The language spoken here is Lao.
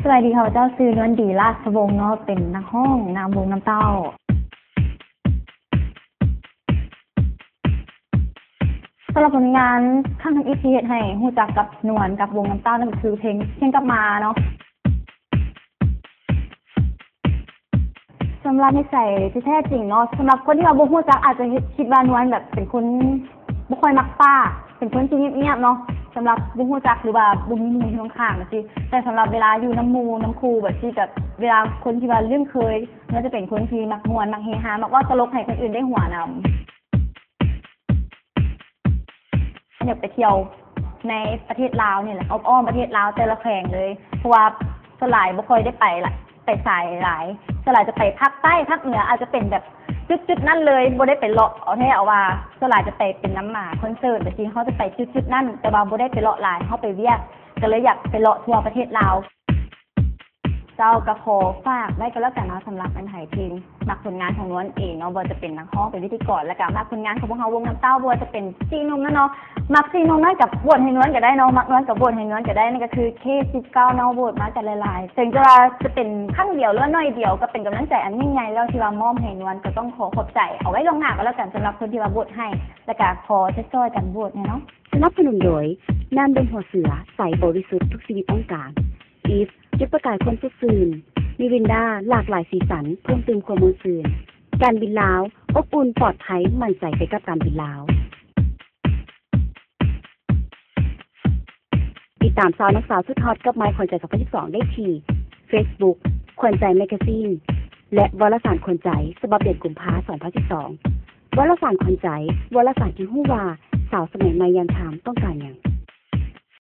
ສະບາຍດີ ຂ້າພະເຈົ້າຊື່ ນວນດີ ລາດສະວົງເນາະ ເປັນນັກຮ້ອງນຳວົງນ້ຳເຕົ້າ. ສຳລັບຜົນງານຄັ້ງທຳອິດທີ່ເຮັດໃຫ້ຮູ້ຈັກກັບນວນກັບວົງນ້ຳເຕົ້ານັ້ນກໍຄືເພງ ພຽງກັບມາເນາະ. ສຳລັບນິໄສທີ່ແທ້ຈິງເນາະ ສຳລັບຄົນທີ່ວ່າບໍ່ຮູ້ຈັກອາດຈະຄິດວ່ານວນແບບເປັນຄົນບໍ່ຄ່ອຍມັກປາກ ເປັນຄົນທີ່ງຽບໆເນາະ ສຳລັບບໍ່ຮູ້ຈັກ ຫຼືວ່າບໍ່ມີໝູ່ຢູ່ຂ້າງໆຈັ່ງຊີ້ ແຕ່ສຳລັບເວລາຢູ່ນຳໝູ່ນຳຄູ່ແບບຊີ້ ແບບເວລາຄົນທີ່ວ່າລຶ້ງເຄີຍ ນວນຈະເປັນຄົນທີ່ມັກມ່ວນ ມັກເຮຮາ ມັກເວົ້າຕະຫຼົກໃຫ້ຄົນອື່ນໄດ້ຫົວນຳ. ຢາກໄປທ່ຽວໃນປະເທດລາວນີ້ແຫຼະ ອ້ອມໆປະເທດລາວແຕ່ລະແຂວງເລີຍ ເພາະວ່າສ່ວນຫຼາຍບໍ່ຄ່ອຍໄດ້ໄປລະ ໄປສາຍຫຼາຍ ສ່ວນຫຼາຍຈະໄປພາກໃຕ້ ພາກເໜືອ ອາດຈະເປັນແບບຈຸດໆນັ້ນເລີຍ ບໍ່ໄດ້ໄປເລາະ ເອົາແທ້ເອົາວ່າ ສ່ວນຫຼາຍຈະໄປເປັນນຳໝາຄອນເສີດແບບຊີ້ ເຮົາຈະໄປຈຸດໆນັ້ນ ແຕ່ວ່າບໍ່ໄດ້ໄປເລາະຫຼາຍ ເຮົາໄປວຽກ ກໍເລີຍຢາກໄປເລາະທົ່ວປະເທດລາວ. ເຈົ້າ ກໍຂໍຝາກໄວ້ກໍແລ້ວກັນເນາະ ສຳລັບອັນໃຜທີ່ມັກຜົນງານຂອງນວນເອງເນາະ ບໍ່ວ່າຈະເປັນນັກຮ້ອງ ເປັນພິທີກອນ ແລ້ວກໍມັກຜົນງານຂອງພວກເຮົາວົງນ້ຳເຕົ້າ ບໍ່ວ່າຈະເປັນສີ່ໜຸ່ມນັ້ນເນາະ ມັກສີ່ໜຸ່ມນັ້ນກໍໂຫວດໃຫ້ນວນກໍໄດ້ເນາະ ມັກນວນກໍໂຫວດໃຫ້ນວນກໍໄດ້ ນັ້ນກໍຄືເຄສິບເກົ້າເນາະ ໂຫວດມາກັນຫຼາຍໆ ເຖິງຈະວ່າຈະເປັນຄັ້ງດຽວ ຫຼືວ່າໜ້ອຍດຽວ ກໍເປັນກຳລັງໃຈອັນຍິ່ງໃຫຍ່ແລ້ວ ທີ່ວ່າມອບໃຫ້ນວນ ກໍຕ້ອງຂໍຂອບໃຈເອົາໄວ້ລ່ວງໜ້າກໍແລ້ວກັນ ສຳລັບຄົນທີ່ວ່າໂຫວດໃຫ້ ແລ້ວກໍຂໍຊ່ອຍໆກັນໂຫວດແດ່ເນາະ. ສະໜັບສະໜູນໂດຍ ນ້ຳດື່ມຫົວເສືອ ໃສບໍລິສຸດ ທຸກຊີວິດຕ້ອງການ. ອີຟ ຈຸດປະກາຍຄວາມສົດຊື່ນ. ມີລິນດາ ຫຼາກຫຼາຍສີສັນ ເພີ່ມຕື່ມຄວາມມ່ວນຊື່ນ. ການບິນລາວ ອົບອຸ່ນ ປອດໄພ ໝັ້ນໃຈໄປກັບການບິນລາວ. ຕິດຕາມຊາວນັກສາວສຸດຮອດກັບໄມຂວັນໃຈສອງພັນສິບສອງ ໄດ້ທີ່ເຟສບຸກ ຂວັນໃຈແມກາຊີນ ແລະ ວາລະສານຂວັນໃຈ ສະບັບເດືອນກຸມພາ ສອງພັນສິບສອງ. ວາລະສານຂວັນໃຈ ວາລະສານທີ່ຮູ້ວ່າສາວສະໄໝໃໝ່ຢ່າງທ່ານຕ້ອງການຫຍັງ.